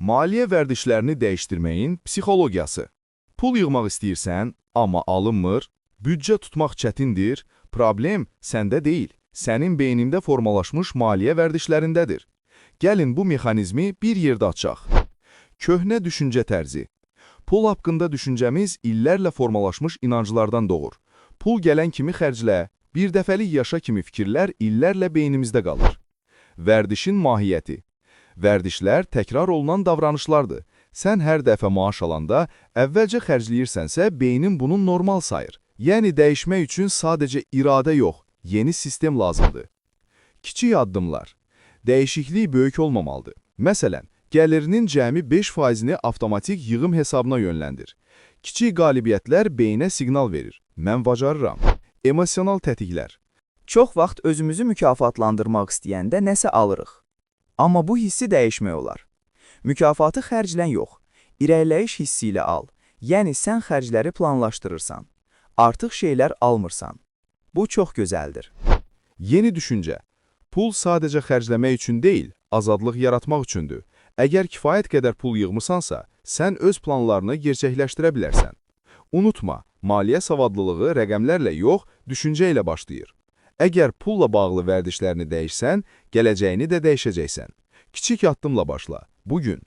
Maliyyə vərdişlərini dəyişdirməyin psixologiyası. Pul yığmaq istəyirsən, amma alınmır, büdcə tutmaq çətindir, problem səndə deyil, sənin beynində formalaşmış maliyyə vərdişlərindədir. Gəlin bu mexanizmi bir yerdə açaq. Köhnə düşüncə tərzi. Pul haqqında düşüncəmiz illərlə formalaşmış inanclardan doğur. Pul gələn kimi xərclə, bir dəfəlik yaşa kimi fikirlər illərlə beynimizdə qalır. Vərdişin mahiyyəti. Vərdişlər təkrar olunan davranışlardır. Sən hər dəfə maaş alanda əvvəlcə xərcləyirsənsə, beynin bunu normal sayır. Yəni dəyişmək üçün sadəcə iradə yox, yeni sistem lazımdır. Kiçik addımlar. Dəyişiklik böyük olmamalıdır. Məsələn, gəlirinin cəmi 5%-ni avtomatik yığım hesabına yönləndir. Kiçik qalibiyyətlər beynə siqnal verir. Mən bacarıram. Emosional tətiklər. Çox vaxt özümüzü mükafatlandırmaq istəyəndə nəsə alırıq. Amma bu hissi dəyişmək olar. Mükafatı xərclə yox, irəliləyiş hissi ilə al. Yəni sən xərcləri planlaşdırırsan. Artıq şeylər almırsan. Bu çox gözəldir. Yeni düşüncə. Pul sadəcə xərcləmək üçün deyil, azadlıq yaratmaq üçündür. Əgər kifayət qədər pul yığmısansa, sən öz planlarını gerçəkləşdirə bilərsən. Unutma, maliyyə savadlılığı rəqəmlərlə yox, düşüncə ilə başlayır. Əgər pulla bağlı vərdişlərini dəyişsən, gələcəyini də dəyişəcəksən. Kiçik addımla başla. Bugün.